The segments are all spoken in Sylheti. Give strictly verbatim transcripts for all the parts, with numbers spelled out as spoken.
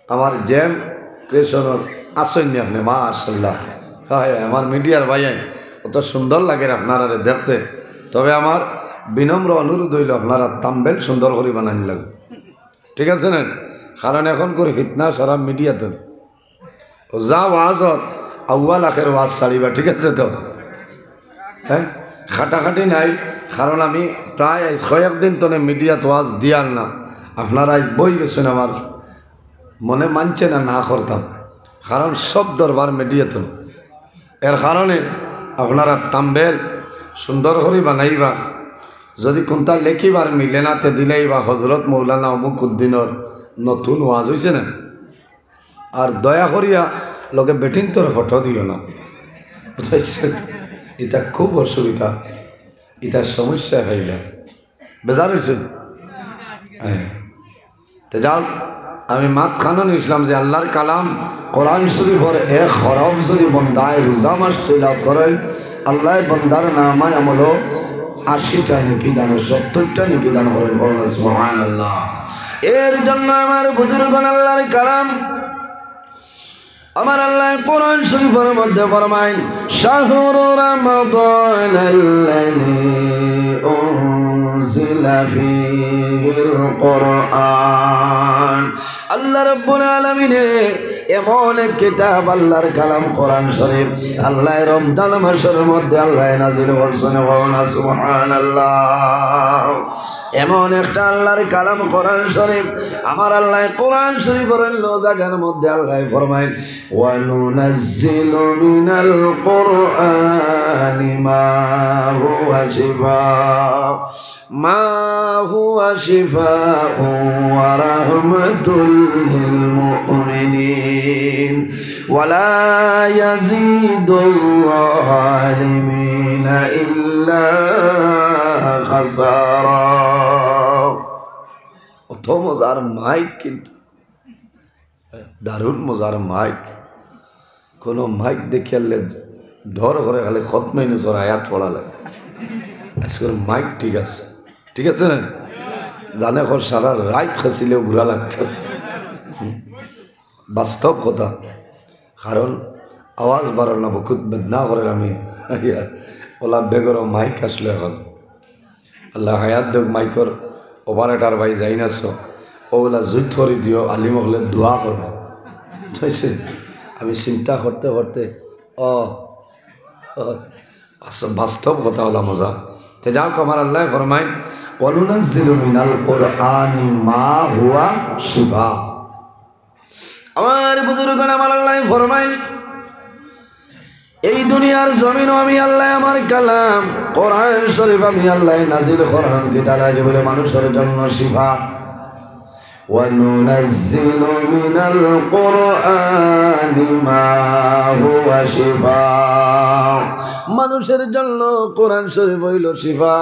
আমার জেম ক্রিয়েশনর আছইন নি আপনে? মাশাআল্লাহ। হায়, আমার মিডিয়ার ভাইয়াইন, অত সুন্দর লাগের আপনারারে দেখতে। তবে আমার বিনম্র অনুরোধ অইলো, আপনারা থাম্বনেইল সুন্দর করি বানানি লাগবো, ঠিক আছে না? কারণ অখন করি ফিতনা সারা মিডিয়াত। অউ যা ওয়াজ অর, আউয়াল আখের ওয়াজ ছাড়িবা, ঠিক আছে তো? হ্যাঁ, কাটাকাটি নাই, কারণ আমি প্রায় আইজ কয়েকদিন তনে মিডিয়াত ওয়াজ দিয়ার না। আপনারা আইজ বই গেছইন, আমার মনে মানছে না, না করতাম, কারণ সব দরবার মিডিয়াত না। এর কারণে আপনারা থাম্বনেইল সুন্দর করি বানাইবা। যদি কুনটা লেখিবার মিলে না, তে দিলাইবা হজরত মৌলানা অমুক উদ্দিনর নতুন ওয়াজ, অইছে না? আর দয়া করিয়া লগে বেটিন্তর ফটো দিও না, বুঝাইছে? ইটা খুব অসুবিধা, ইটার সমস্যা অইলা। বেজার অইছে? হ্যাঁ। তে যাও, আমি মাতখানো নিছলাম যে আল্লার কালাম কোরআন শরীফর এক হরফ যদি বন্দায় রোজা মাস তিলাওত করে, আল্লায় বন্দার নামায় আমলো আশিটা নেকি দান, সত্তরটা নেকি দান করেন। বলুন সুবহানাল্লাহ। এর জন্য আমার বুজুর্গণ আল্লার কালাম, আমার আল্লায় কোরআন শরীফর মধ্যে ফরমাইন, "শাহরু রমাদানাল্লাযী উনজিলা ফীহিল কুরআন।" আল্লাহ রাব্বুল আলামিনে এমন এক কিতাব, আল্লার কালাম কোরআন শরীফ, আল্লায় রমজান মাসর মধ্যে আল্লায় নাজিল করছইন। বলুন সুবহানাল্লাহ। এমন একটা আল্লার কালাম কোরআন শরীফ, আমার আল্লায় কোরআন শরীফর অন্য জাগার মধ্যে আল্লায় ফরমাইন, "ওয়া নুনাজ্জিলু মিনাল কুরআনি মা হুয়া শিফা, মা হুয়া শিফাউন ওয়া রাহমাতুল লিল মুমিনিন।" ওয়ালা ইয়াজিদুল যালিমিনা ইল্লা খাসারা। অত মজার মাইক, কিন্তু দারুণ মজার মাইক। কোনো মাইক দেখিয়ালে ডর করে, খালি খতমে ইউনূসর আয়াত পড়া লাগে। আজকের মাইক ঠিক আছে, ঠিক আছে না? জানে কর সারা রাইত খাসিলেও বুরা লাগতো। বাস্তব কথা, কারণ আওয়াজ বাড়ার না, বহুত বেদনা করের আমি। ওলা বেগরো মাইক আসলো অখন। আল্লায় হায়াত দেউক, মাইকর অপারেটর ভাই যাইন আছো, ওলা জুইত করি দিও, আলিম অকলে দোয়া করবা। ঠিক আছে? আমি চিন্তা করতে করতে, ও, ও, আচ্ছা, বাস্তব কথা ওলা মজা। তে যাউক, আমার আল্লায় ফরমাইন, "ওয়া নুনাজ্জিলু মিনাল কুরআনি মা হুয়া শিফা।" আমার বুজুর্গণ, আমার আল্লায় ফরমাইন, এই দুনিয়ার জমিনো আমি আল্লায় আমার কালাম কোরআন শরীফ আমি আল্লায় নাজিল করলাম। কিতা লাগে বলে? মানুষর জন্য শিফা। ওয়া নুনাজ্জিলু মিনাল কুরআনি মা হুয়া শিফা। মানুষর জন্য কোরআন শরীফ অইলো শিফা।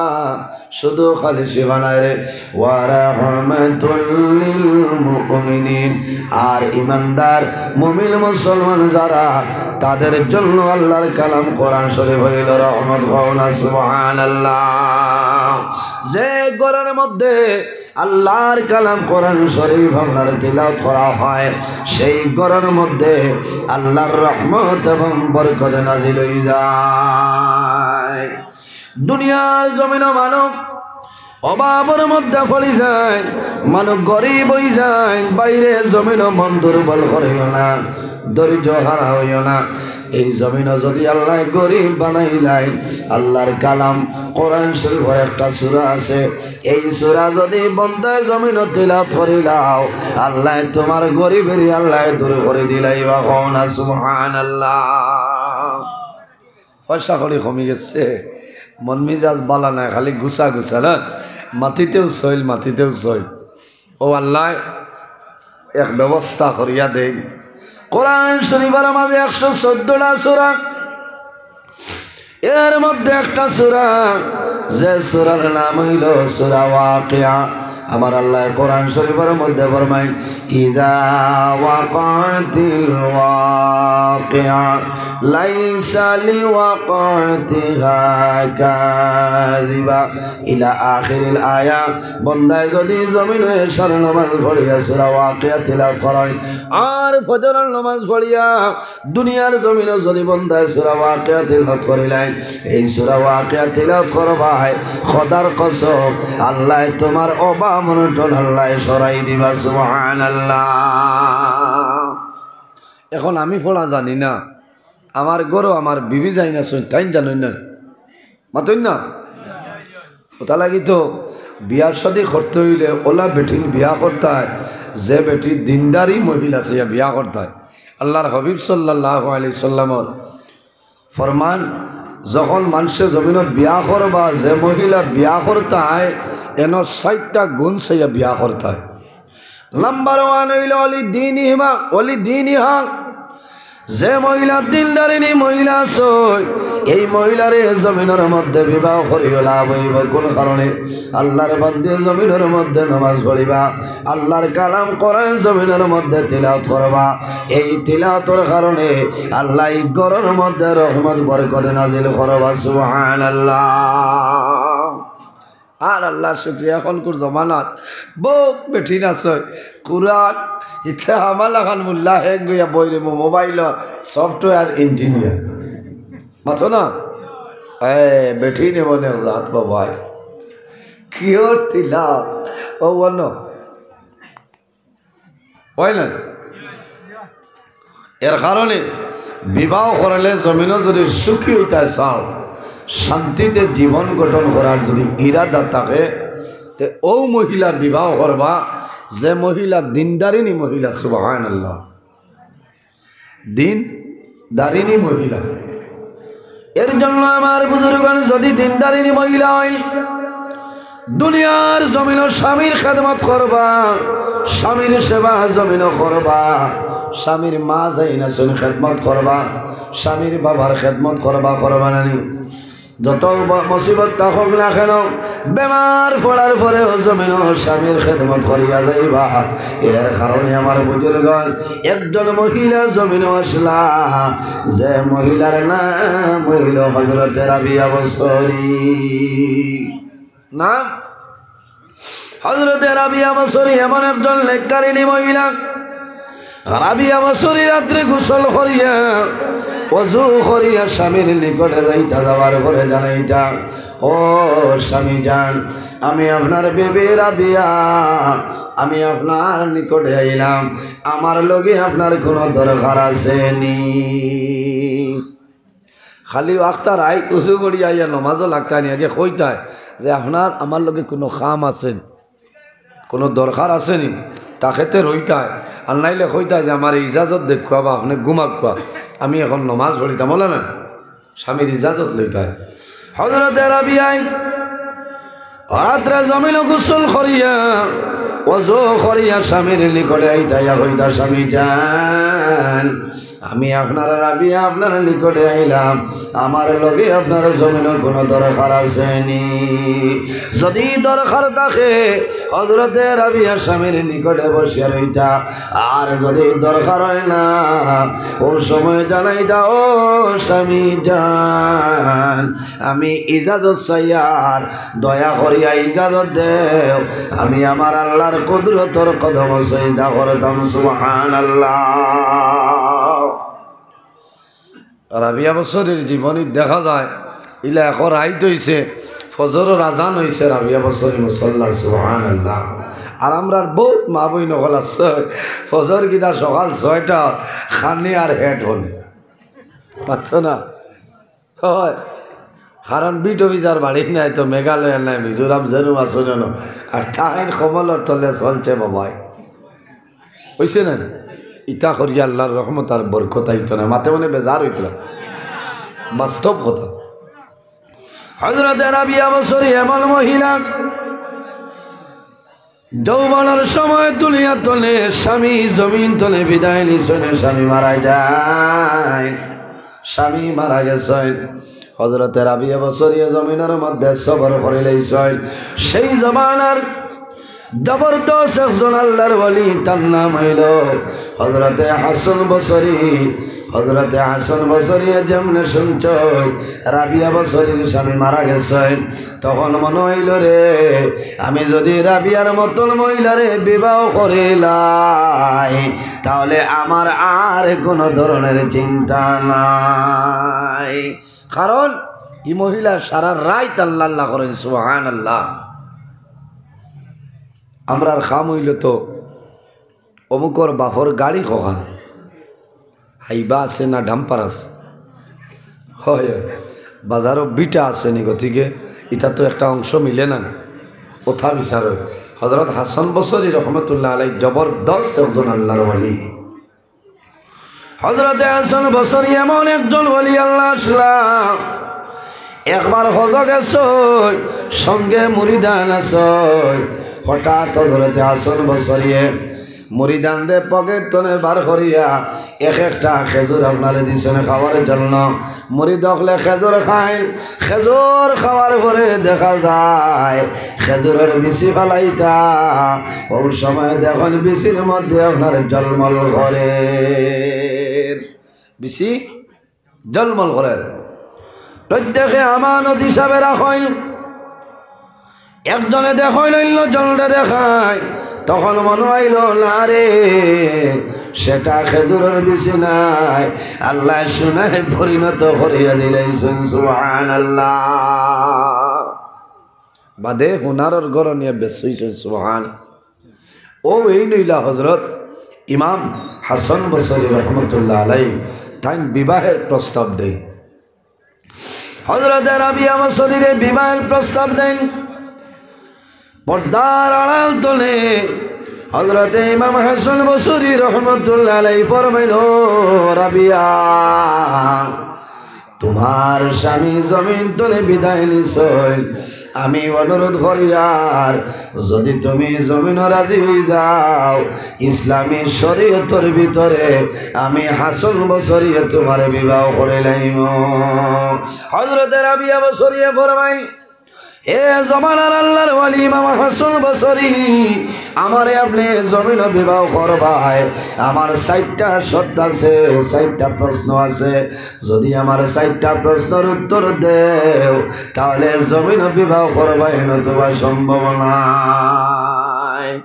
শুধু খালি শিফা নায় রে, ওয়া রাহমাতুল লিল মুমিনিন। আর ইমানদার মুমিন মুসলমান যারা, তাদের জন্য আল্লার কালাম কোরআন শরীফ অইলো রহমত। কও না সুবহানাল্লাহ। যে ঘরর মধ্যে আল্লার কালাম কোরআন শরীফ আপনার তিলাওত করা হয়, সেই ঘরর মধ্যে আল্লার রহমত এবং বরকত নাজিল অই যায়। দুনিয়ার জমিনো মানুষ অভাবর মধ্যে পড়ি যায়, মানুষ গরিব অই যায়, বাইরে জমিনো মন দুর্বল করিও না, ধৈর্য হারা অইও না। এই জমিনো যদি আল্লায় গরিব বানাইলাইন, আল্লার কালাম কোরআন শরীফর একটা সূরা আছে, এই সূরা যদি বন্দায় জমিনো তিলাওত করিলাও, আল্লায় তুমার গরিবেরি আল্লায় দূর করি দিলাইবা। কও না সুবহানাল্লাহ। পয়সা কড়ি কমি গেছে, মন মিজাজ বালা নাই, খালি গুছা গুছা না, মাটিতেও সইল, মাটিতেও সইল। ও আল্লায় এক ব্যবস্থা করিয়া দেইন। কোরআন শরীফর মাঝে একশো চৌদ্দটা সূরা, এর মধ্যে একটা সূরা, যে সূরার নাম অইলো সূরা ওয়াকিয়া। আমার আল্লাহ কোরআন শরীফের মধ্যে ফরমাইন, "ইজা ওয়াকাতিল ওয়াকিআ, লাইসা লিওয়াকাতিহা কাযিবা।" ইলা আখিরিল আয়া। বন্দায় যদি জমিনো এশার নামাজ পড়িয়া সূরা ওয়াকিয়া তিলাওয়াত করইন, আর ফজরর নামাজ পড়িয়া দুনিয়ার জমিনো যদি বন্দায় সূরা ওয়াকিয়া তিলাওয়াত করিলাইন, এই সূরা ওয়াকিয়া তিলাওয়াত করবায়, খোদার কসম, আল্লায় তুমার অভাব অনটন আল্লায় সরাই দিবা। সুবহানাল্লাহ। এখন আমি পড়া জানি না, আমার ঘরো আমার বিবি যাইন আছইন, তাইন জানইন না, মাতইন না। অতার লাগি তো বিয়া শাদি করতে অইলে অলা বেটিন বিয়া করতায়, যে বেটি দিনদারি মহিলা চাইয়া বিয়া করতায়। আল্লার হাবিব সাল্লাল্লাহু আলাইহি সাল্লামর ফরমান, যখন মানষে জমিনো বিয়া করবা, যে মহিলা বিয়া করতায়, এন চাইরটা গুণ চাইয়া বিয়া করতায়। নাম্বার ওয়ান অইলো অলি দিনিহিমা, অলি দিনিহা। যে মহিলা দিনদারিনী মহিলা আছইন, এই মহিলারে জমিনর মধ্যে বিবাহ করিও লাভ অইবো। কুন কারণে? আল্লার বান্দি জমিনর মধ্যে নামাজ পড়িবা, আল্লার কালাম কোরআন জমিনর মধ্যে তিলাওয়াত করবা। এই তিলাওয়াতর কারণে আল্লায় ই ঘরর মধ্যে রহমত বরকত নাজিল করবা। সুবহানাল্লাহ। আর আল্লার শুকরিয়া, অখনকুর জমানাত বউত বেটিন আছইন, কুরআন ইতা আমার লাখান মুল্লা হেন গইয়া বইরে মোবাইলর সফটওয়্যার ইঞ্জিনিয়ার। মাতো না? এ, বেটিন এমন এক জাত বাবায়। কিওর তিলাওয়াত, ও বলো। অয় না? এর কারণে বিবাহ করলে জমিনো যদি সুখী অইতায় চাও, শান্তিতে জীবন গঠন করার যদি ইরাদা থাকে, তে অউ মহিলা বিবাহ করবা, যে মহিলা দিনদারিনী মহিলা। সুবহানাল্লাহ। দিনদারিনী মহিলা। এর জন্য আমার বুজুর্গান যদি দিনদারিনী মহিলা অইন, দুনিয়ার জমিনো স্বামীর খেদমত করবা, স্বামীর সেবা জমিনো করবা, স্বামীর মা যাইন আছইন খেদমত করবা, স্বামীর বাবার খেদমত করবা, করবা না নি? যত ব-, মুসিবত থাকউক না কেন, বেমার পড়ার পরেও জমিনো স্বামীর খেদমত করিয়া যাইবা। এর কারণে আমার বুজুর্গান, একজন মহিলা জমিনো আছলা, যে মহিলার নাম অইলো হজরতে রাবিয়া বসরি। নাম হজরতে রাবিয়া বসরি এমন একজন নেককারিনী মহিলা। রাবিয়া বসরি রাত্রে গোসল করিয়া, অজু করিয়া স্বামীর নিকটে যাইতা, যাওয়ার পরে জানাইতা, "ও স্বামী যান, আমি আপনার বিবি রাবিয়া, আমি আপনার নিকটে আইলাম, আমার লগে আপনার কুনু দরকার আছে নি?" খালি আখতার আইত উজু করিয়া আইয়া নমাজো লাগতায় নি, আগে কইতায় যে, "আপনার আমার লগে কুনু কাম আছে নি, কুনু দরকার আছে নি?" তাকেতে রইতায়, আর নাইলে কইতায় যে, "আমারে ইজাজত দেউক্কা বা আপনে ঘুমাউক্কা, আমি এখন নমাজ পড়িতাম", বলে না? স্বামীর ইজাজত লইতায়। হজরতে রাবিয়ায় রাত্রে জমিনো গোসল করিয়া, অজু করিয়া স্বামীর নিকটে আইতা, আইয়া কইতা, "স্বামী যান, আমি আপনার রাবিয়া আপনার নিকটে আইলাম, আমার লগে আপনার জমিনো কুনু দরকার আছে নি?" যদি দরকার থাকে, হজরতে রাবিয়া স্বামীর নিকটে বসিয়া রইতা, আর যদি দরকার অয় না, অউ সময় জানাইতা, "ও স্বামী যান, আমি ইজাজত চাইয়ার, দয়া করিয়া ইজাজত দেও, আমি আমার আল্লার কুদরতর কদমো সিজদা করতাম।" সুবহানাল্লাহ। রাবিয়া বসরির জীবনীত দেখা যায়, ইলা এক রাইত অইছে, ফজরর আজান অইছে, রাবিয়া বসরি মুসল্লাত, সুবহানাল্লাহ। আর আমরার বউত মা-বইন অকল আছে, ফজর কিতা সকাল ছয়টা, খানি আর হেড হলে। পারতো না? অয়। কারণ বিট অফিসার বাড়িত নাই তো, মেঘালয় নাই, মিজোরাম যেনু আছো যেন। আর তাইন কমলর তলে চলছে বাবায়। অইছে না? ইতা করিয়া আল্লার রহমত আর বরকত আইতো না। মাতে মনে বেজার অইতরা। বাস্তব কথা। হজরতে রাবিয়া বসরি এমন মহিলা, যৌবনর সময় দুনিয়া তনে স্বামী জমিন তনে বিদায় নিছইন, স্বামী মারা যায়, স্বামী মারা গেছইন। হজরতে রাবিয়া বসরিয়ে জমিনর মধ্যে সবর করিলাইছইন। সেই জমানার জবরদস্ত একজন আল্লাহর ওলি, তার নাম অইলো হযরতে হাসান বসরি। হযরতে হাসান বসরি যেমনে শুনছইন রাবিয়া বসরির স্বামী মারা গেছইন, তখন মনো অইলো, রে, আমি যুদি রাবিয়ার মতন মহিলারে বিবাহ করিলাই, তাহলে আমার আর কুনু ধরনের চিন্তা নাই। কারণ ই মহিলা সারা রাইত আল্লাহ আল্লাহ করইন, সুবহানাল্লাহ। আমরার কাম অইলো তো অমুকর বাপর গাড়ি কখান, হাইবা আছে না ডাম্পার আছে? অয়, অয়। বাজারো ভিটা আছে নি, গতিকে ইতা তো একটা অংশ মিলে না। কথা বিচার অয়। হযরত হাসান বসরি রহমতুল্লাহ আলাই জবরদস্ত একজন আল্লাহর ওলি। হযরতে হাসান বসরি এমন একজন ওলি আল্লাহ আছলা, একবার হজো গেছইন, সঙ্গে মুরিদান আছইন। হঠাৎ হযরতে হাসান বসরিয়ে মুরিদানরে পকেট তনে বার করিয়া এক একটা খেজুর আপনারে দিছইন খাওয়ার জন্য। মুরিদ অকলে খেজুর খাইল, খেজুর খাওয়ার পরে দেখা যায় খেজুরর বিচি ফালাইতা, অউ সময় দেখইন বিচির মধ্যে আপনার জলমল করের, বিচি জলমল করের। প্রত্যেকে আমানত হিসাবে রাখইল। একজনে দেখইল, অইন্যজনরে দেখায়, তখন মনো অইলো, না রে, সেটা খেজুরর বিচি নায়, আল্লায় সোনায় পরিণত করিয়া দিলাইছইন। সুবহানাল্লাহ। বাদে হুনারর ঘরো নিয়া বেচছইন। সুবহান। অউ এইন অইলা হযরত ইমাম হাসান বসরি রহমতুল্লাহ আলাই, তাইন বিবাহের প্রস্তাব দেইন। হযরতে রাবিয়া বসরিরে বিবাহের প্রস্তাব দেইন। পর্দার আড়াল তনে হযরতে ইমাম হাসান বসরি রহমতুল্লাহ আলাই ফরমাইল, "ও রাবিয়া, তুমার স্বামী জমিন তনে বিদায় নিছইন, আমি অনুরোধ করিয়ার, যুদি তুমি জমিনো রাজি অইযাও, ইসলামী শরীয়তর ভিতরে আমি হাসান বসরিয়ে তুমারে বিবাহ করিলাইমু।" হযরতে রাবিয়া বসরিয়ে ফরমাইন, এ জমানার আল্লাহর ওলি ইমাম হাসান বসরি, আমারে আপনে জমিনো বিবাহ করবায়, আমার চাইরটা শর্ত আছে, চাইরটা প্রশ্ন আছে। যুদি আমার চাইরটা প্রশ্নর উত্তর দেও, তাহলে জমিনো বিবাহ করবায়, নতুবা সম্ভব নায়।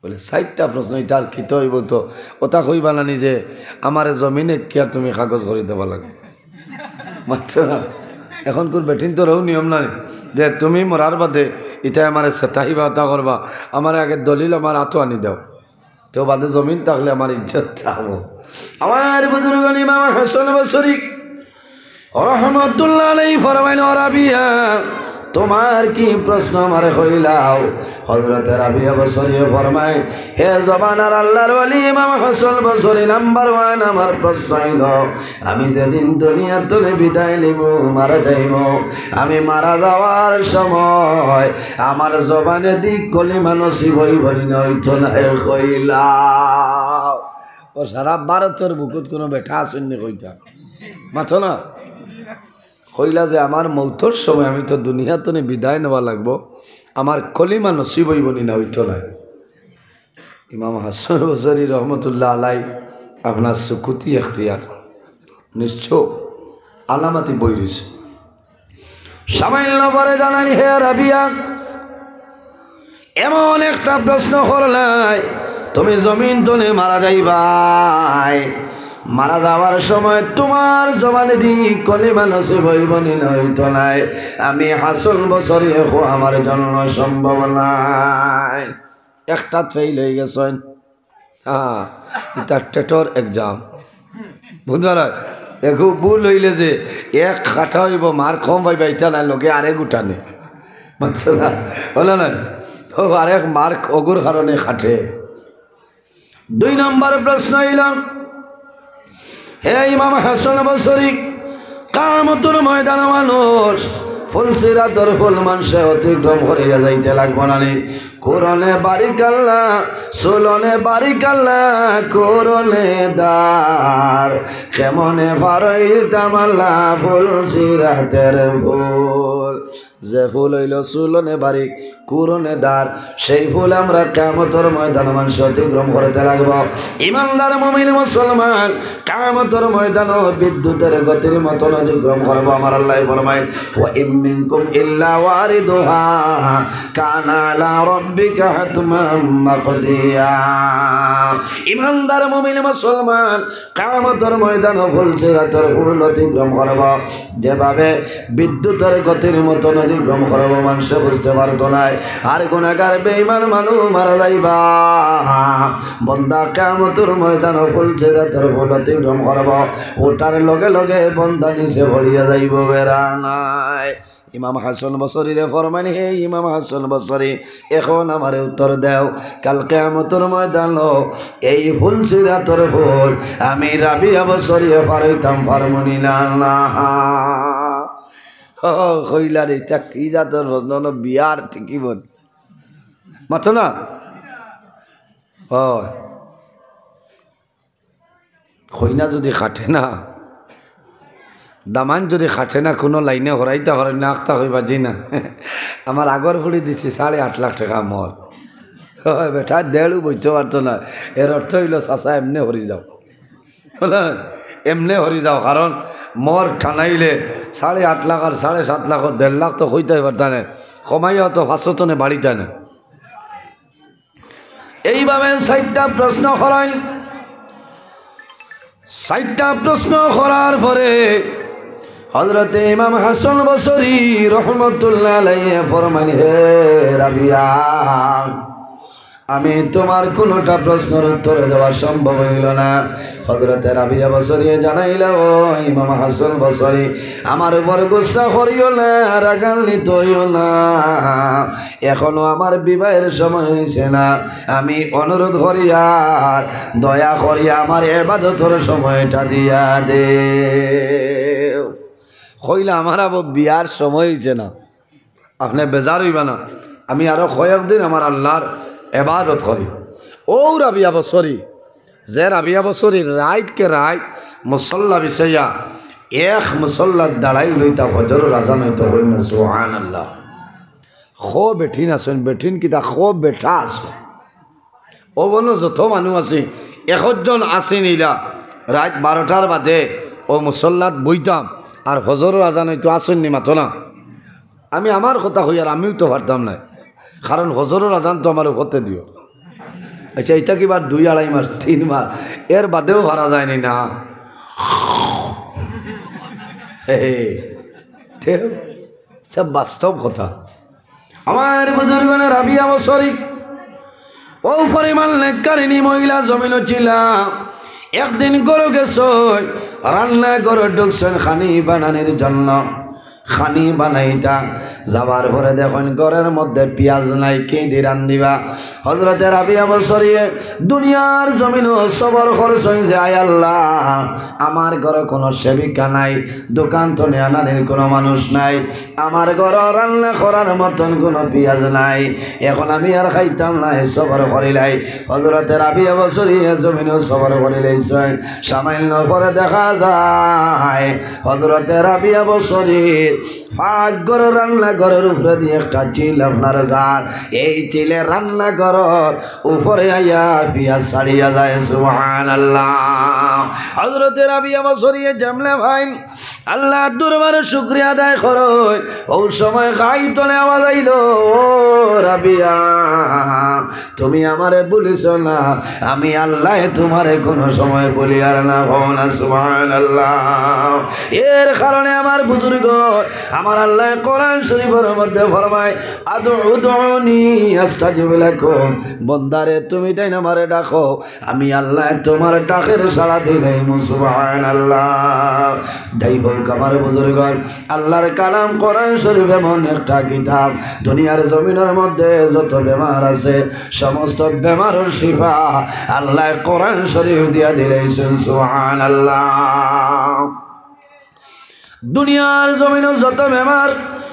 বলে, "চাইরটা প্রশ্ন, ইতার কিতা অইবো তো? অতা কইবা না নি যে আমারে জমিনে কিয়া তুমি কাগজ করি দেওয়া লাগে?" মাতছো না? অখনকুর বেটিন্তরও নিয়ম নাই যে তুমি মরার বাদে ইতায় আমারে সেতাইবা, অতা করবা, আমারে আগে দলিল আমার আতো আনি দেও, তেউ বাদে জমিন থাকলে আমার ইজ্জত থাকবো। আমার বুজুর্গ ইমাম হাসান বসরি রহমতুল্লাহ আলাইহি ফরমাইন, "ও রাবিয়া, তুমার কি প্রশ্ন আমারে কইলাও?" হযরতে রাবিয়া বসরিয়ে ফরমাইন, "হে জমানার আল্লাহর ওলি ইমাম হাসান বসরি, নাম্বার ওয়ান আমার প্রশ্ন অইলো, আমি যেদিন দুনিয়া তনে বিদায় নিমু, মারা যাইমু, আমি মারা যাওয়ার সময় আমার জবানেদি কলিমা নসিব অইবো নি না অইতো নায়, কইলাও।" ও সারা ভারতর বুকুত কুনু বেটা আছইন নি কইতা? মাতো না। কইলা যে, "আমার মউতর সময় আমি তো দুনিয়া তনে বিদায় নেওয়া লাগবো, আমার কলিমা নসিব অইবো নি না অইতো নায়।" ইমাম হাসান বসরি রহমতুল্লাহ আলাই, আপনার সুকুতি এখতিয়ার, নিশ্চয় আলামতি বই রইছে। সামান্য পরে জানানি, হে রাবিয়া, এমন একটা প্রশ্ন করলায়, তুমি জমিন তনে মারা যাইবায়, মারা যাওয়ার সময় তুমার জবানেদি কলিমা নসিব অইবো নি না অইতো নায়, আমি হাসান বসরি অখন আমার জন্য সম্ভব নায়। একটা ফেইল অইগেছইন। হ্যাঁ, ইতা টেটর এক্সাম। বুঝবা না? একু ভুল অইলে যে এক কাটা অইবো, মার্ক কম পাইবা, ইতা নায়, লগে আরেক উঠানি। বুঝছো না? অইলো না? ও আরেক মার্ক অগুর কারণে কাটে। দুই নম্বর প্রশ্ন অইলো, হে ইমাম হাসান বসরি, কিয়ামতর ময়দানো মানুষ পুলসিরাতর পুল মানষে অতিক্রম করিয়া যাইতে লাগবো না নি? কুরনে বারিক আল্লাহ, সুলনে বারিক আল্লাহ, কুরনে দার। কেমনে ফারইতাম আল্লাহ ফুল সিরাতর ফুল। যে ফুল অইলো সুলনে বারিক, কুরনে দার, সেই ফুল আমরা কিয়ামতর ময়দানো মানষে অতিক্রম করতে লাগবো। ইমানদার মুমিন মুসলমান, কিয়ামতর ময়দানো বিদ্যুতর গতির মতন অতিক্রম করবো। আমার আল্লায় ফরমাইন, "ওয়া ইম মিনকুম ইল্লা ওয়ারিদুহা কানা আলা রাব্বিকা হাতমান মাকদিয়া।" ইমানদার মুমিন মুসলমান, কিয়ামতর ময়দানো ফুল সিরাতর ফুল অতিক্রম করবো। যেভাবে বিদ্যুতর গতির মতন অতিক্রম করবো, মানষে বুঝতে পারতো নায়। আর গুনাহগার বেঈমান মানুষ মারা যাইবা। বন্দা কিয়ামতর ময়দানো ফুল সিরাতর ফুল অতিক্রম করবো, উঠার লগে লগে বন্দা নিচে পড়িয়া যাইবো, বেড়া নাই। ইমাম হাসান বসরিরে ফরমাইন, "হে ইমাম হাসান বসরি, এখন আমারে উত্তর দেও, কাল কিয়ামতর ময়দানো এই ফুল সিরাতর ফুল আমি রাবিয়া বসরিয়ে ফারইতাম পারমুনি না?" না। ও, কইলা রে, ইতা কি জাতর প্রশ্ন? বিয়ার ঠিকই বল। মাতো না? ও। কইনা যুদি খাটে না, দামান যুদি খাটে না, কুনু লাইনে হরাইতা পারইন না, আখতা কইবা জি না। আমার আগর ফুড়ি দিছে সাড়ে আট লাখ টেকা মোহর। ওই বেটা, দেড়ও বইতে পারতো না। এর অর্থ অইলো, চাচা, এমনে হরি যাও। বুঝলেন? এমনে হরি যাও, কারণ মোহর টানাইলে সাড়ে আট লাখ আর সাড়ে সাত লাখ, দেড় লাখ তো কইতায় পারতা না, কমাইয়া তো পাঁচশো তনে বাড়িতা না। এইভাবে চাইরটা প্রশ্ন করাইল। চাইরটা প্রশ্ন করার পরে হযরতে ইমাম হাসান বসরি রহমতুল্লাহ আলাইহি ফরমাইন, "হে রাবিয়া, আমি তুমার কুনুটা প্রশ্নর উত্তর দেওয়া সম্ভব অইলো না।" হযরতে রাবিয়া বসরিয়ে জানাইলা, "ও ইমাম হাসান বসরি, আমার উপর গুসা করিও না, রাগান্বিত অইও না, এখনো আমার বিবাহের সময় অইছে না। আমি অনুরোধ করিয়ার, দয়া করিয়া আমার ইবাদতর সময়টা দিয়া দেও।" কইলা, "আমার আবো বিয়ার সময় অইছে না।" আপনে বেজার অইবা না, আমি আরো কয়েকদিন আমার আল্লার ইবাদত করি। অউ রাবিয়া বসরি, যে রাবিয়া বসরি রাইতকে রাইত মুসল্লা বিছাইয়া এক মুসল্লাত দাঁড়াইল রইতা ফজরর আজান অইতো, কইন না সুবহানাল্লাহ। খো বেটিন আছইন, বেটিন কিতা খো বেটা আছইন। অউ বনো যত মানুষ আছি, একজন আছি নিলা, রাইত বারোটার বাদে অউ মুসল্লাত বইতাম, আর ফজরর আজান অইতো, আছইন নি মাতো না। আমি আমার কথা কইয়ার, আমিও তো পারতাম নায়, কারণ ফজরর আজান তো আমার উপরতে দিও। আচ্ছা, ইটা কিবার দুই আড়াই মাস, তিন মাস, এর বাদেও পারা যায়নি না। হে, হে, তে, ইটা বাস্তব কথা। আমার বুজুর্গনে রাবিয়া বসরি, অউ পরিমাণ নেককারিনী মহিলা জমিনো ছিলা। একদিন ঘরো গেছইন, রান্না ঘরো ঢুকছইন খানি বানানির জন্য। খানি বানাইতা যাবার পরে দেখইন ঘরর মধ্যে পিয়াজ নাই, কিদি রান্দিবা? হযরতে রাবিয়া বসরিয়ে দুনিয়ার জমিনো সবর করছইন যে, "আয় আল্লাহ, আমার ঘরো কুনু সেবিকা নাই, দোকান তনে আনানির কুনু মানুষ নাই, আমার ঘরো রান্না করার মতন কুনু পিয়াজ নাই, এখন আমি আর খাইতাম নায়, সবর করিলাই।" হযরতে রাবিয়া বসরিয়ে জমিনো সবর করিলাইছইন। সামান্য পরে দেখা যায় হযরতে রাবিয়া বসরির পাকঘরর রান্নাঘরর উপরেদি একটা চিল আপনার যার, এই চিলে রান্নাঘরর উপরে আইয়া পিয়াজ ছাড়িয়া যায়। সুবহানাল্লাহ। হযরতে রাবিয়া বসরিয়ে যেমনে পাইন, আল্লার দরবারে শুকরিয়া আদায় করইন। অউ সময় গাইব তনে আওয়াজ আইলো, "ও রাবিয়া, তুমি আমারে ভুলিছো না, আমি আল্লায় তুমারে কুনু সময় ভুলিয়ার না।" কও না সুবহানাল্লাহ। এর কারণে আমার বুজুর্গ, আমার আল্লায় কোরআন শরীফর মধ্যে ফরমায়, "আদউ, উদউনি আস্তাজিব লাকুম।" বন্দারে, তুমি তাইন আমারে ডাকো, আমি আল্লায় তুমার ডাকর সাড়া দিলাইমু। সুবহানাল্লাহ। যাই হউক, আমার বুজুর্গন, আল্লার কালাম কোরআন শরীফ এমন একটা কিতাব, দুনিয়ার জমিনর মধ্যে যত বেমার আছে, সমস্ত বেমারর শিফা আল্লায় কোরআন শরীফ দিয়া দিলাইছইন। সুবহানাল্লাহ। দুনিয়ার জমিনো যত বেমার,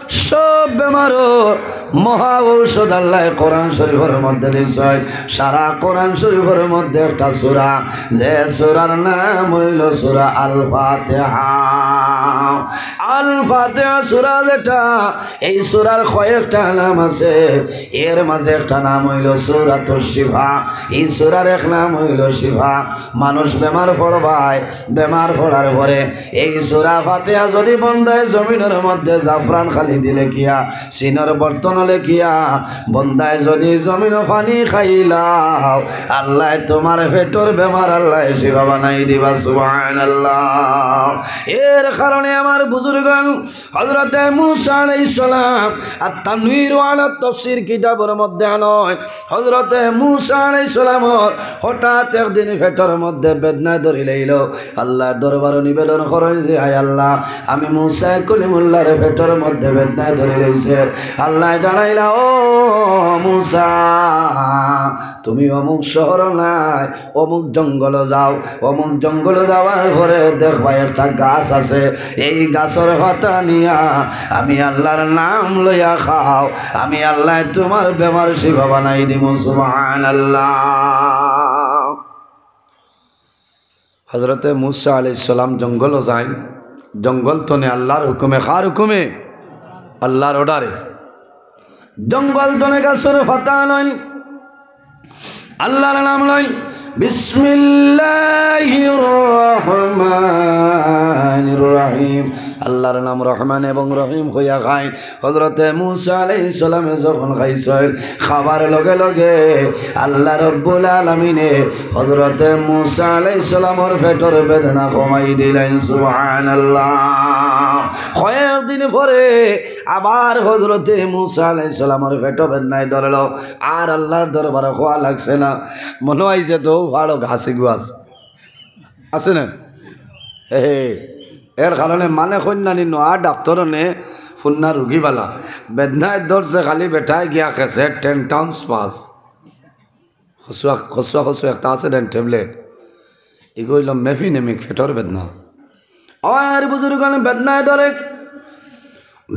সব বেমারর মহা ঔষধ আল্লায় কোরআন শরীফর মধ্যে দিছইন। সারা কোরআন শরীফর মধ্যে একটা সূরা, যে সূরার নাম অইলো সূরা আল ফাতিহা। আল ফাতিহা সূরা যেটা, এই সূরার কয়েকটা নাম আছে। এর মাঝে একটা নাম অইলো সূরাতুশ শিফা। এই সূরার এক নাম অইলো শিফা। মানুষ বেমার পড়বায়, বেমার পড়ার পরে এই সূরা ফাতিহা যদি বন্দায় জমিনর মধ্যে জাফরান খালি দিলে কিয়া, চিনর বর্তন লেখিয়া, বন্দায় যদি জমিনো পানি খাইলাও, আল্লায় তুমার পেটর বেমার আল্লায় শিফা বানাই দিবা। সুবহানাল্লাহ। এর কারণে আমার বুজুর্গগণ, হযরতে মুসা আলাইহিস সালাম, আত-তানবীর আলা তাফসীর কিতাবর মধ্যে আনয়, হযরতে মুসা আলাইহিস সালামর হঠাৎ একদিন পেটর মধ্যে বেদনায় ধরিলাইলো। আল্লার দরবারো নিবেদন করইন যে, "হায় আল্লাহ, আমি মুসা কলিমুল্লাহর পেটর মধ্যে বেদনায় ধরিলাইছে।" আল্লায় জানাইলা, "ও মুসা, তুমি অমুক শহরো নায়, অমুক জঙ্গলো যাও, অমুক জঙ্গলো যাওয়ার পরে দেখবায় একটা গাছ আছে, এই গাছর পাতা নিয়া আমি আল্লার নাম লইয়া খাও, আমি আল্লায় তুমার বেমার শিফা বানাই দিমু।" সুবহানাল্লাহ। হযরতে মুসা আলাইহিস সালাম জঙ্গলো যাইন, জঙ্গল তনে আল্লার হুকুমে, কার হুকুমে? আল্লার অর্ডারে। জঙ্গল তনে গাছর পাতা লইন, আল্লার নাম লইন, বিসমিল্লাহির রহমানির রহিম। আল্লার নাম রহমান এবং রহিম কইয়া খাইন। হযরতে মুসা আলাইহিস সালামে যখন খাইছইন, খাবার লগে লগে আল্লাহ রব্বুল আলামিনে হযরতে মুসা আলাইহিস সালামর পেটর বেদনা কমাই দিলাইন। সুবহানাল্লাহ। কয়েকদিন পরে আবার হযরতে মুসা আলাইহিস সালামর পেটো বেদনায় ধরলো, আর আল্লার দরবারো কওয়া লাগছে না। মনো অইছে তো ফাড়ো ঘাসি গুয়াস আছে না? হে হে। এর কারণে মানে কইন্নানি নোয়া ডাক্তর অনে ফুন্না রুগী বালা। বেদনায় ধরছে খালি বেটায় গিয়া খেছে ten times pass। খসুয়া, খসুয়া, খসুয়া একটা আছে দেন ট্যাবলেট। এগু অইলো মেফিনেমিক, পেটর বেদনা। আর বুজুর্গগণ বেদনায় ধরে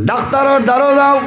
ডাক্তরর দ্বারো যাও,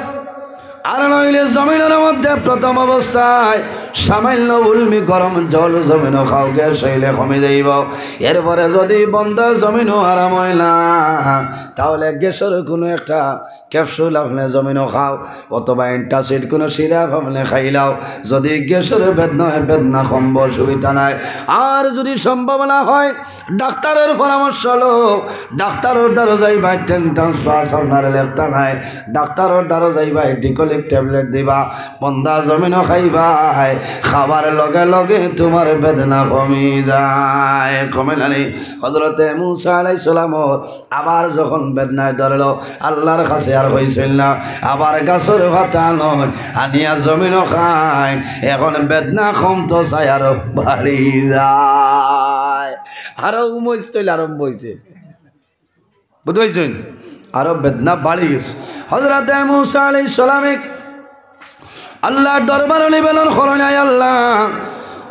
আর নাইলে জমিনর মধ্যে প্রথম অবস্থায় সামান্য উলমি গরম জল জমিনো খাও, গ্যাস অইলে কমি যাইবো। এরপরে যদি বন্দা জমিনো আরাম অয় না, তাহলে গ্যাসর কুনু একটা ক্যাপসুল আপনে জমিনো খাও, অথবা অ্যান্টাসিড কুনু সিরাপ আপনে খাইলাও। যদি গ্যাসর বেদনা অয়, বেদনা কমবো, অসুবিধা নাই। আর যদি সম্ভাবনা অয়, ডাক্তারর পরামর্শ লও, ডাক্তারর দ্বারো যাইবায়, ten times pass আপনারে লেখতা নায়, ডাক্তারর দ্বারো যাইবায়, ডিকোলিক ট্যাবলেট দিবা, বন্দা জমিনো খাইবায়, খাবার লগে লগে তুমার বেদনা কমি যায়। কমে নানি? হযরতে মুসা আলাইহিস সালামর আবার যখন বেদনায় ধরলো, আল্লার কাছে আর কইছইন না, আবার গাছর পাতা আনইন, আনিয়া জমিনো খাইন, এখন বেদনা কমতো চায় আরো বাড়ি যায়। আরো উমইজ তৈল আরম্ভ অইছে, বুঝছইন? আরো বেদনা বাড়ি গেছে। হযরতে মুসা আলাইহিস সালামে আল্লার দরবারো নিবেদন করইন, আয় আল্লাহ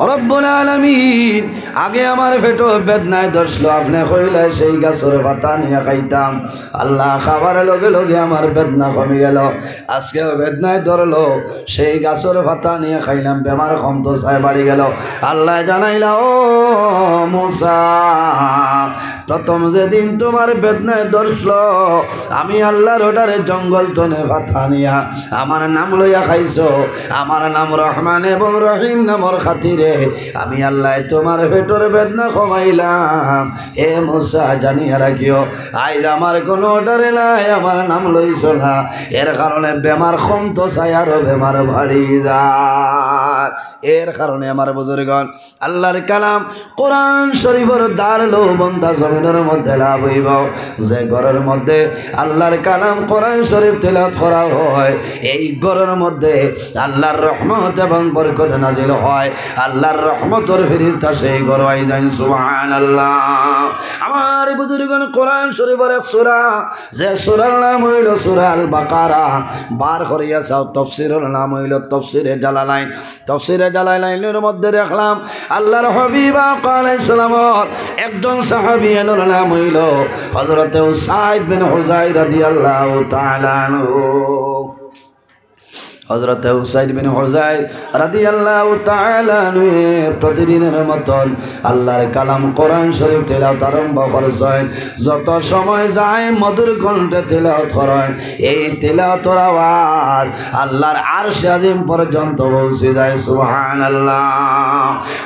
রব্বুল আলামিন, আগে আমার পেটো বেদনায় ধরছিল, আপনে কইলা সেই গাছর পাতা নিয়া খাইতাম। আল্লাহ, খাবার লগে লগে আমার বেদনা কমি গেল। আজকেও বেদনায় ধরলো, সেই গাছর পাতা নিয়া খাইলাম, বেমার কমতো চায় বাড়ি গেল। আল্লায় জানাইলা, ও মুসা, প্রথম যেদিন তুমার বেদনায় ধরছিল, আমি আল্লার অর্ডারে জঙ্গল তনে পাতা নিয়া আমার নাম লইয়া খাইছো, আমার নাম রহমান এবং রহিম নামর খাতিরে আমি আল্লায় তুমার পেটর বেদনা কমাইলাম। হে মুসা, জানিয়া রাখিও, আইজ আমার কুনু অর্ডারে নাই, আমার নাম লইছো না, এর কারণে বেমার কমতো চায় আরো বেমার বাড়ি যায়। এর কারণে আমার বুজুর্গগণ, আল্লার কালাম কোরআন শরীফর দ্বার লও, বন্দা জমিনর মধ্যে লাভ অইবো। যে ঘরর মধ্যে আল্লার কালাম কোরআন শরীফ তেলাওয়াত করা অয়, এই ঘরর মধ্যে আল্লার রহমত এবং বরকত নাজিল অয়। আল্লার রহমতর ফিরিস্তা সেই ঘরো আইযাইন। সুবহানাল্লাহ। আমার বুজুর্গগণ, কোরআন শরীফর এক সূরা, যে সূরার নাম অইলো সূরা আল বাকারা। বার করিয়া চাও, তফসিরর নাম অইলো তফসিরে জালালাইন। তাফসীরে জালালাইনের মধ্যে দেখলাম, আল্লাহর হাবিব আকা আলাইহিস সালামর একজন সাহাবী, এনর নাম অইলো হযরতে উসাইদ বিন হুযাইর রাদিয়াল্লাহু তাআলা আনহু। হযরতে উসাইদ বিন হুযাইর রাদিয়াল্লাহু তাআলা আনহু প্রতিদিনের মতন আল্লাহর কালাম কোরআন শরীফ তিলাওয়াত আরম্ভ করছইন। যত সময় যায় মধুর কণ্ঠে তিলাওয়াত করইন। এই তিলাওয়াতর আওয়াজ আল্লাহর আরশে আজিম পর্যন্ত পৌঁছে যায়। সুবহানাল্লাহ।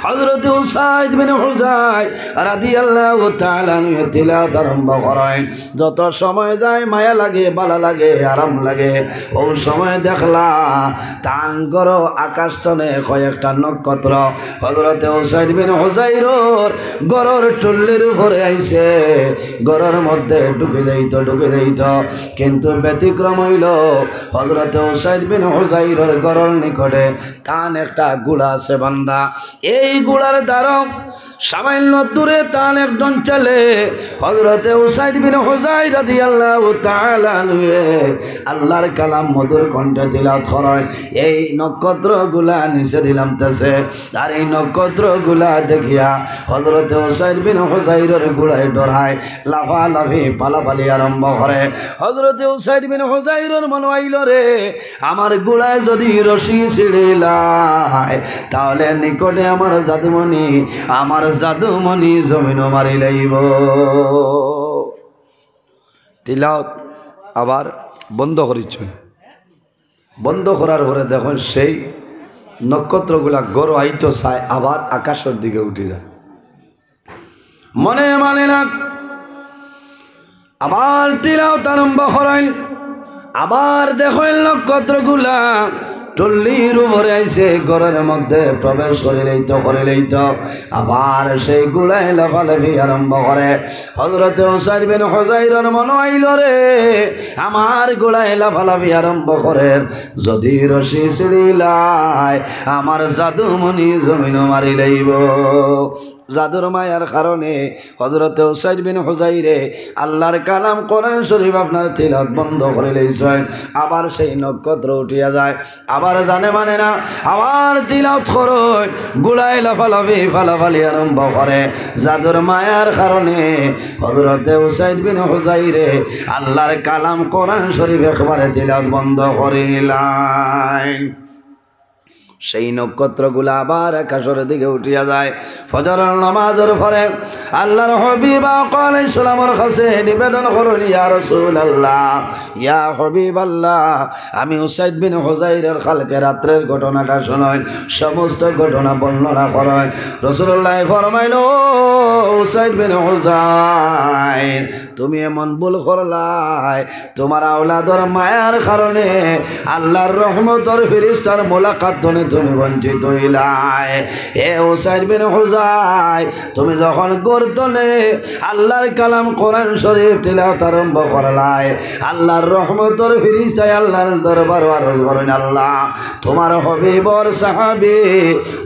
হযরতে উসাইদ বিন হুযাইর রাদিয়াল্লাহু তাআলা আনহু তিলাওয়াত আরম্ভ করইন। যত সময় যায় মায়া লাগে, ভালা লাগে, আরাম লাগে। অউ সময় দেখলা তান ঘরো আকাশ তনে কয়েকটা নক্ষত্র হযরতে উসাইদ বিন হুযাইরর ঘরর টুল্লির উপরে আইছে, ঘরর মধ্যে ঢুকি যাইতো, ঢুকি যাইতো। কিন্তু ব্যতিক্রম অইলো, হযরতে উসাইদ বিন হুযাইরর ঘরর নিকটে তান একটা ঘুড়া আছে বান্ধা। এই ঘুড়ার দ্বারা সামান্য দূরে তান একজন ছেলে হযরতে উসাইদ বিন হুযাইর রাদিয়াল্লাহু তাআলা আনহু আল্লাহর কালাম মধুর কণ্ঠে তিলাওয়াত করইন। এই নক্ষত্রগুলা নিচেদি লামতেছে। আর এই নক্ষত্রগুলা দেখিয়া হযরতে উসাইদ বিন হুযাইরর ঘুড়ায় ডরায়, লাফালাফি, ফালাফালি আরম্ভ করে। হযরতে উসাইদ বিন হুযাইরর মনো আইলো, রে, আমার ঘুড়ায় যদি রশি ছিঁড়িলায়, তাহলে নিকটে আমার জাদুমণি, আমার জাদুমণি জমিনো মারিলাইবো। তিলাওয়াত আবার বন্ধ করিছইন। বন্ধ করার পরে দেখইন সেই নক্ষত্রগুলা ঘরো আইতো চায়, আবার আকাশর দিকে উঠি যায়। মনে মানে না, আবার তিলাওয়াত আরম্ভ করইন। আবার দেখইন নক্ষত্রগুলা টুল্লির উপরে আইছে, ঘরর মধ্যে প্রবেশ করিলাইতো, করিলাইতো। আবার সেই ঘুড়ায় লাফালাফি আরম্ভ করে। হযরতে উসাইদ বিন হুযাইরর মনো আইলো, রে, আমার ঘুড়ায় লাফালাফি আরম্ভ করের, যদি রশি ছিঁড়িলায়, আমার জাদুমণি জমিনো মারিলাইবো। জাদুর মায়ার কারণে হযরতে উসাইদ বিন হুযাইরে আল্লাহর কালাম কোরআন শরীফ আপনার তিলাওয়াত বন্ধ করিলাইছইন। আবার সেই নক্ষত্র উঠিয়া যায়, আবার জানে মানে না, আবার তিলাওয়াত করইন, ঘুড়ায় লাফালাফি ফালাফালি আরম্ভ করে। জাদুর মায়ার কারণে হযরতে উসাইদ বিন হুযাইরে আল্লাহর কালাম কোরআন শরীফ একবারে তিলাওয়াত বন্ধ করিলাইন। সেই নক্ষত্রগুলা আবার আকাশর দিকে উঠিয়া যায়। ফজরর নামাজর পরে আল্লাহর হাবিব আকা আলাইহিস সালামর কাছে নিবেদন করইন, ইয়া রাসূলুল্লাহ, ইয়া হাবিবাল্লাহ, আমি উসাইদ বিন হুযাইরর কালকে রাত্রের ঘটনাটা শুনইন, সমস্ত ঘটনা বর্ণনা করইন। রাসূলুল্লাহ ফরমাইন, ও উসাইদ বিন হুযাইর, তুমি এমন ভুল করলায়, তুমার আওলাদর মায়ার কারণে আল্লাহর রহমতর ফিরিস্তার মোলাকাত তনে তুমি বঞ্চিত অইলায়। হে উসাইদ বিন হুযাইর, তুমি যখন ঘর তনে আল্লাহর কালাম কোরআন শরীফ তিলাওয়াত আরম্ভ করলায়, আল্লাহর রহমতর ফিরিস্তায় আল্লাহর দরবারো আরজ করইন, আল্লাহ, তুমার হাবিবর সাহাবী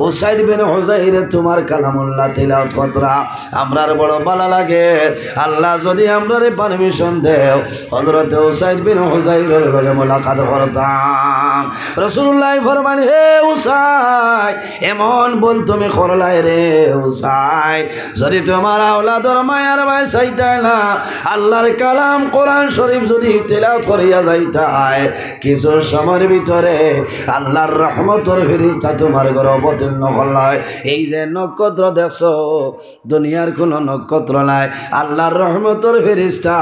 উসাইদ বিন হুযাইরে তুমার কালামুল্লাহ তিলাওয়াত করতরা, আমরার বড় ভালা লাগে। আল্লাহ, যদি আমরারে permission দেও, হযরতে উসাইদ বিন হুযাইরর লগে মোলাকাত করতাম। রাসূলুল্লাহ ফরমাইন, হে উসাইদ, এমন ভুল তুমি করলায় রে উসাইদ। যদি তুমার আওলাদর মায়ার বায় চাইতায় না, আল্লাহর কালাম কোরআন শরীফ যদি তিলাওয়াত করিয়া যাইতায়, কিছু সময়র ভিতরে আল্লাহর রহমতর ফিরিস্তা তুমার ঘরো অবতীর্ণ করলায়। এই যে নক্ষত্র দেখছো, দুনিয়ার কুনু নক্ষত্র নায়, আল্লাহর রহমতর ফিরিস্তা।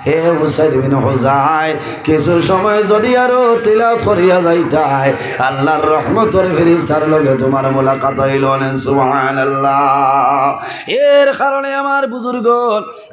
হে উসাইদ বিন হুযাইর, কিছু সময় যদি আরো তিলাওয়াত করিয়া যাইতায়, আল্লাহর রহমতর ফিরিস্তার লগে তুমার মোলাকাত অইলো নে। সুবহানাল্লাহ। এর কারণে আমার বুজুর্গ,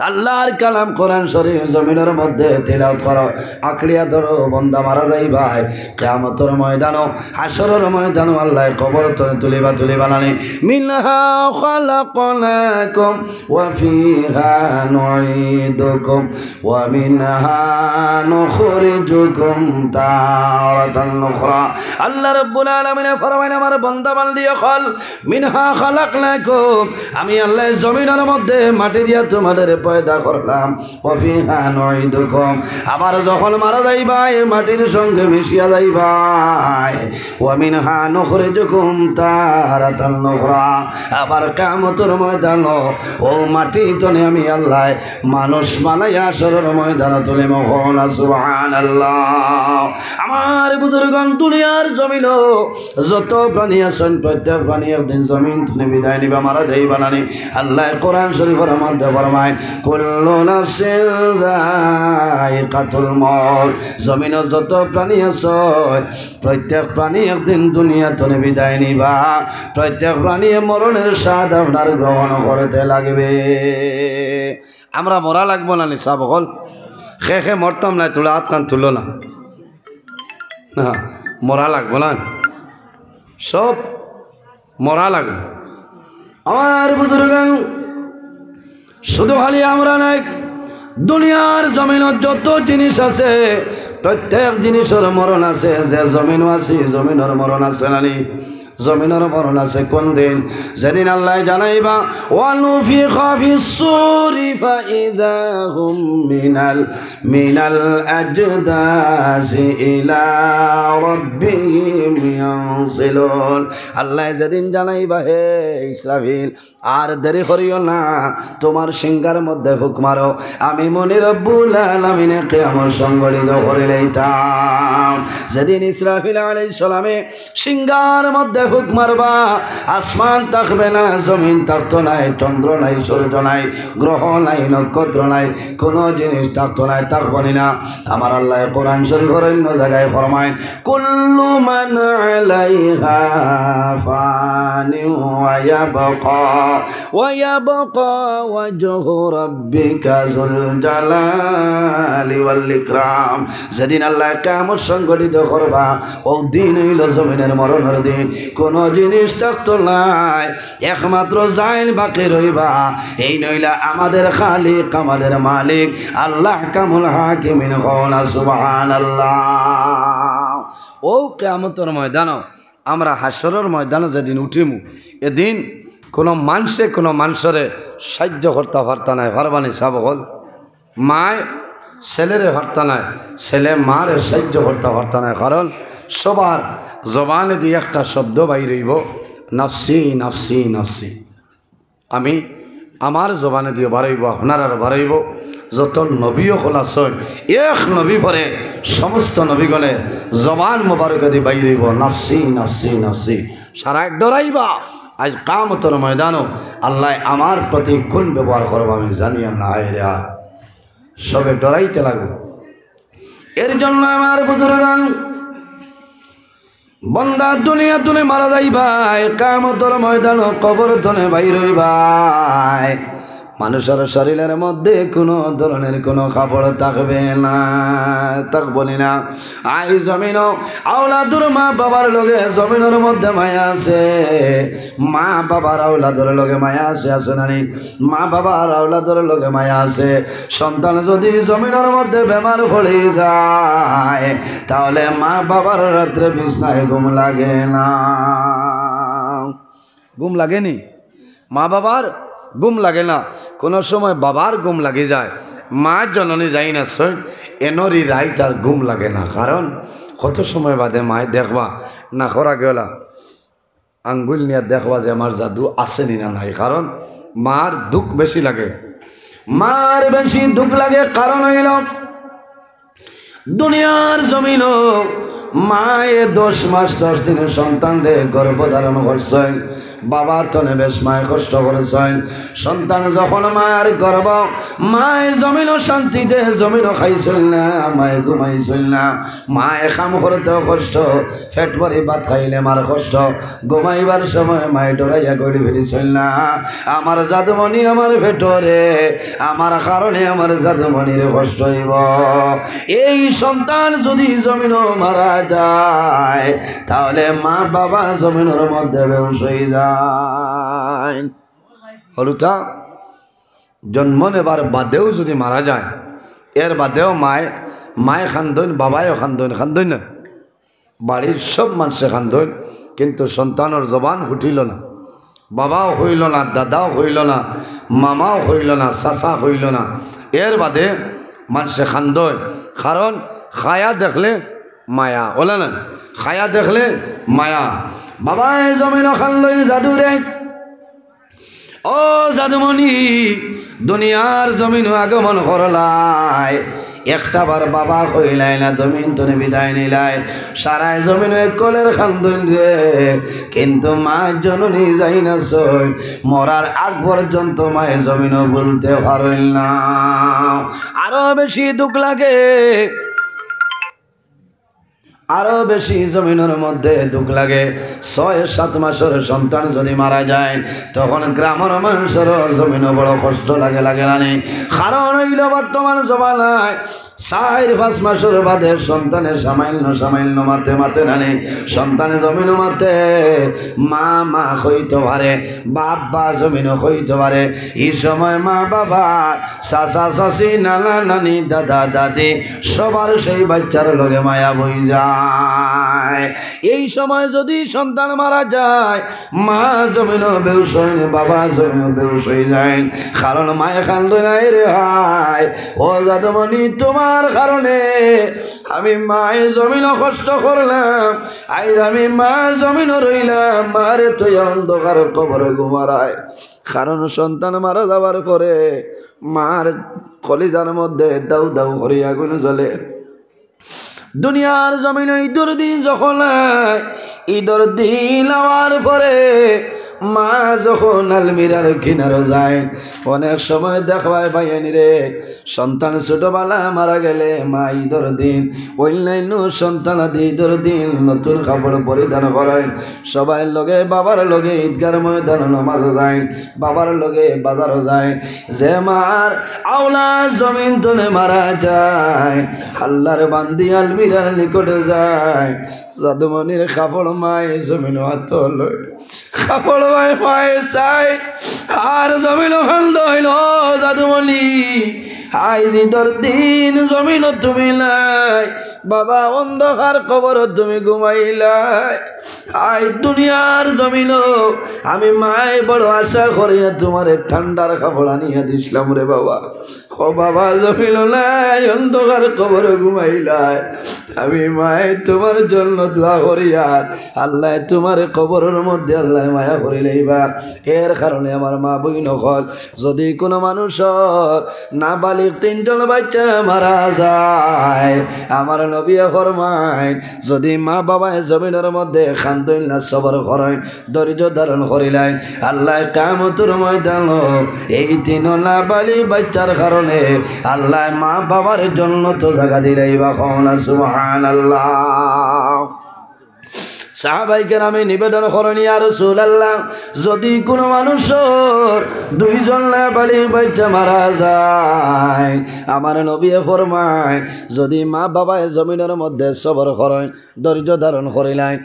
আল্লাহর কালাম কোরআন শরীফ জমিনর মধ্যে তিলাওয়াত করো, আঁকড়িয়া ধরো, বন্দা মারা যাইবায়। কিয়ামতর ময়দানো, হাশরর ময়দানো আল্লায় কবর তনে তুলিবা, তুলিবা নানি। মিনহা খালাকনাকুম ওয়া ফিহা নুঈদুকুম ওয়া মিনহা নুখরিজুকুম তারাতান উখরা। আল্লাহ রাব্বুল আলামিন ফরমাইন, আমার বন্দা বান্দি অকল, মিনহা খালাকনাকুম, আমি আল্লায় জমিনর মধ্যে মাটি দিয়া তোমাদেরে পয়দা করলাম, ওয়া ফিহা নুঈদুকুম, আবার যখন মারা যাইবায়, মাটির সঙ্গে মিশিয়া যাইবায়, ওয়া মিনহা নুখরিজুকুম তারাতান উখরা, আবার কিয়ামতর ময়দানো অউ মাটি তনে আমি আল্লায় মানুষ বানাইয়া হাশরর ময়দানো তুলিমু। কও না সুবহানাল্লাহ। আমার বুজুর্গান, দুনিয়ার জমিনো যত প্রাণী আছইন, প্রত্যেক প্রাণী একদিন জমিন তনে বিদায় নিবা, মারা যাইবা নানি। আল্লায় কোরআন শরীফর মধ্যে ফরমাইন, "কুল্লু নাফসিন যায়িকাতুল মউত।" জমিনো যত প্রাণী আছইন, প্রত্যেক প্রাণী একদিন দুনিয়া তনে বিদায় নিবা। প্রত্যেক প্রাণীয়ে মরণের স্বাদ আপনার গ্রহণ করতে লাগবে। আমরা মরা লাগবো নানি সাব অকল? খে খে মরতাম নায়, থুড়া আতখান তুলো না। না, মরা লাগবো না। সব মরা লাগবো। আমার বুজুর্গান, শুধু খালি আমরা নায়, দুনিয়ার জমিনো যত জিনিস আছে, প্রত্যেক জিনিসর মরণ আছে। যে জমিনো আছি, জমিনর মরণ আছে নানি? জমিনর মরণ আছে। কোন দিন? যেদিন আল্লায় জানাইবা, "ওয়া নুফিখা ফিস সূরি ফাইযা হুম মিনাল, মিনাল আজদাসি ইলা রাব্বিহিম ইয়ানসিলুন।" আল্লায় যেদিন জানাইবা, "হে ইসরাফিল, আর দেরি করিও না, তোমার শিঙ্গার মধ্যে ফুক মারো, আমি মনি রব্বুল আলামিনে কিয়ামত সংঘটিত করিলাইতাম।" যেদিন ইসরাফিল আলাইহিস সালামে শিঙ্গার মধ্যে ফুক মারবা, আসমান থাকবে না, জমিন থাকতো নায়, চন্দ্র নাই, সূর্য নাই, গ্রহ নাই, নক্ষত্র নাই, কোনো জিনিস থাকতো নায়, থাকবো নি না। আমার আল্লায় কোরআন শরীফর অন্য জাগায় ফরমাইন, "কুল্লু মান আলাইহা ফানিন ওয়া ইয়াবকা, ওয়া ইয়াবকা ওয়াজহু রাব্বিকা যুল জালালি ওয়াল ইকরাম।" যেদিন আল্লায় কিয়ামত সংঘটিত করবা, অউ দিন অইলো জমিনর মরণর দিন, কোনো জিনিস থাকতো নায়, একমাত্র জাইন বাকি রইবা, এইন অইলা আমাদের খালিক, আমাদের মালিক, আল্লাহ আহকামুল হাকিমিন। কও না সুবহানাল্লাহ। অউ কিয়ামতর ময়দানো, আমরা হাশরর ময়দানো যেদিন উঠিমু, এদিন কোনো মানষে কোনো মানষরে সাইয্য করতা পারতা নায়, পারবা নি সাব অকল? মায় ছেলেরে পারতা নায়, ছেলে মারে সাইয্য করতা পারতা নায়, কারণ সবার জবানেদি একটা শব্দ বাইর অইবো, "নাফসি, নাফসি, নাফসি।" আমি আমার জবানেদিও বার অইবো, আপনারারও বার অইবো। যত নবী অকল আছইন, এক নবী পরে সমস্ত নবীগণর জবান মোবারকেদি বাইর অইবো, "নাফসি, নাফসি, নাফসি।" সারায় ডরাইবা। আইজ কিয়ামতর ময়দানো আল্লায় আমার প্রতি কুন ব্যবহার করবা আমি জানি না। হায় রে হায়। সবে ডরাইতে লাগবো। এর জন্য আমার বুজুর্গান, বন্দা দুনিয়া তনে মারা যাইবায়, কিয়ামতর ময়দানো কবর তনে বাইর অইবায়, মানুষর শরীলর মধ্যে কোনো ধরনের কোনো কাপড় থাকবে না, থাকবো নি না। আইজ জমিনো আওলাদর মা বাবার লগে জমিনর মধ্যে মায়া আছে, মা বাবার আওলাদর লগে মায়া আছে, আছে নানি? মা বাবার আওলাদর লগে মায়া আছে। সন্তান যদি জমিনর মধ্যে বেমার পড়ি যায়, তাহলে মা বাবার রাত্রে বিছনায় ঘুম লাগে না। ঘুম লাগে নি? মা বাবার ঘুম লাগে না। কোনো সময় বাবার ঘুম লাগি যায়, মা জননী যাইন আছইন, এনরই রাইত আর ঘুম লাগে না। কারণ কত সময় বাদে মায় দেখবা, না করা গেলা আঙ্গুল নিয়া দেখবা যে আমার জাদু আছে নি না নাই, কারণ মার দুখ বেশি লাগে। মার বেশি দুখ লাগে, কারণ অইলো দুনিয়ার জমিনো মায়ে দশ মাস দশ দিনে সন্তানরে গর্ভ ধারণ করছইন, বাবা তনে বেশ মায়ে কষ্ট করছইন। সন্তান যখন মার গর্ভ, মায়ে জমিনো শান্তিতে জমিনো খাইছইন না, মায়ে ঘুমাইছইন না, মায়ে কাম করতেও কষ্ট, পেট ভরি ভাত খাইলে মার কষ্ট, ঘুমাইবার সময় মায়ে ডরাইয়া ঘড়ি ফিরিছইন না, আমার জাদুমণি আমার পেটরে, আমার কারণে আমার জাদুমণির কষ্ট অইবো। এই সন্তান যদি জমিনো মারা যায়, তাহলে মা বাবা জমিনর মধ্যে বেহুশ অই যায়। হলুতা জন্ম নেবার বাদেও যদি মারা যায়, এর বাদেও মায়, মায় কান্দইন, বাবায়ও কান্দইন, কান্দইন না? বাড়ির সব মানষে কান্দইন, কিন্তু সন্তানর জবান ফুটিল না, বাবাও কইল না, দাদাও কইল না, মামাও কইল না, চাচা কইল না। এর বাদে মানষে কান্দয়, কারণ খায়া দেখলে মায়া, বলে না? খায়া দেখলে মায়া। বাবায় জমিনো কান্দইন, জাদুরে, ও জাদুমণি, দুনিয়ার জমিনো আগমন করলায়, একটা বার বাবা কইলায় না, জমিন তনে বিদায় নিলায়, সারায় জমিনো এক কলের কান্দইন রে, কিন্তু মা জননী যাইন আছইন, মরার আগ পর্যন্ত মায়ে জমিনো ভুলতে পারইন না। আরো বেশি দুঃখ লাগে, আরো বেশি জমিনর মধ্যে দুঃখ লাগে। ছয় সাত মাসর সন্তান যদি মারা যায়, তখন গ্রামর মানষর জমিনো বড় কষ্ট লাগে, লাগে না নি? কারণ অইলো বর্তমান জমানায় চাইর পাঁচ মাসর বাদে সন্তানে সামান্য সামান্য মাতে, মাতে না নি? সন্তানে জমিনো মাতে, মা মা কইতো পারে, বাবা জমিনো কইতো পারে। ই সময় মা বাবা, চাচা চাচি, নানা নানি, দাদা দাদি, সবার সেই বাচ্চার লগে মায়া বই যায়। এই সময় যদি সন্তান মারা যায়, মা জমিনো বেহুশ অইন, বাবা জমিনো বেহুশ অই যাইন, কারণ মায়ে কান্দইন না রে ভাই। ও জাদুমণি, তোমার কারণে আমি মায়ে জমিনো কষ্ট করলাম, আইজ আমি মা জমিনো রইলাম, মারে থইয়া অন্ধকার কবরে ঘুমারায়। কারণ সন্তান মারা যাওয়ার পরে মার কলিজার মধ্যে দাউ দাউ করি আগুন জ্বলে। দুনিয়ার জমিনো ইদর দিন যখন আয়, ইদর দিন আওয়ার পরে মা যখন আলমিরার কিনারো যাইন, অনেক সময় দেখবায় ভাইয়াইন রে, সন্তান ছোটবেলা মারা গেলে মা ইদর দিন, অইন্যাইন্য সন্তান আদি ইদর দিন নতুন কাপড় পরিধান করইন, সবাইর লগে, বাবার লগে ইদগার ময়দানো নমাজো যাইন, বাবার লগে বাজারো যাইন। যে মার আওলাদ জমিন তনে মারা যায়, আল্লার বান্দি আলমিরার নিকটে যায়, জাদুমণির কাপড় মায়ে জমিনো আতো লয়, কাপড় মায়ে, মায়ে চায়, আর জমিনো কান্দইন, জাদুমণি, আইজ ইদর দিন জমিনো তুমি নাই, বাবা অন্ধকার কবরো তুমি ঘুমাইলায়। আইজ দুনিয়ার জমিনো আমি মায়ে বড় আশা করিয়া তোমারে ঠান্ডার কাপড় আনিয়া দিছলাম রে বাবা। ও বাবা, জমিনো নাই, অন্ধকার কবরো ঘুমাইলায়। আমি মায়ে তোমার জন্য দোয়া করিয়ার, আল্লায় তোমার কবরর মধ্যে আল্লায় মায়া করিলাইবা। এর কারণে আমার মা বইন অকল, যদি কোনো মানুষর নাবালিগ তিনজন বাচ্চা মারা যায়, আমার নবীয়ে ফরমাইন, যদি মা বাবায় জমিনর মধ্যে কান্দইন না, সবর করইন, ধৈর্য ধারণ করিলাইন, আল্লায় কিয়ামতর ময়দানো এই তিন নাবালিগ বাচ্চার কারণে আল্লায় মা বাবার জন্নতো জাগা দিলাইবা। কও না সুবহানাল্লাহ। সাহাবায়ে কেরামে নিবেদন করইন, ইয়া রাসূলুল্লাহ, যদি কোনো মানুষর দুইজন নাবালিগ বাচ্চা মারা যায়, আমার নবীয়ে ফরমাইন, যদি মা বাবায় জমিনর মধ্যে সবর করইন, ধৈর্য ধারণ করিলাইন,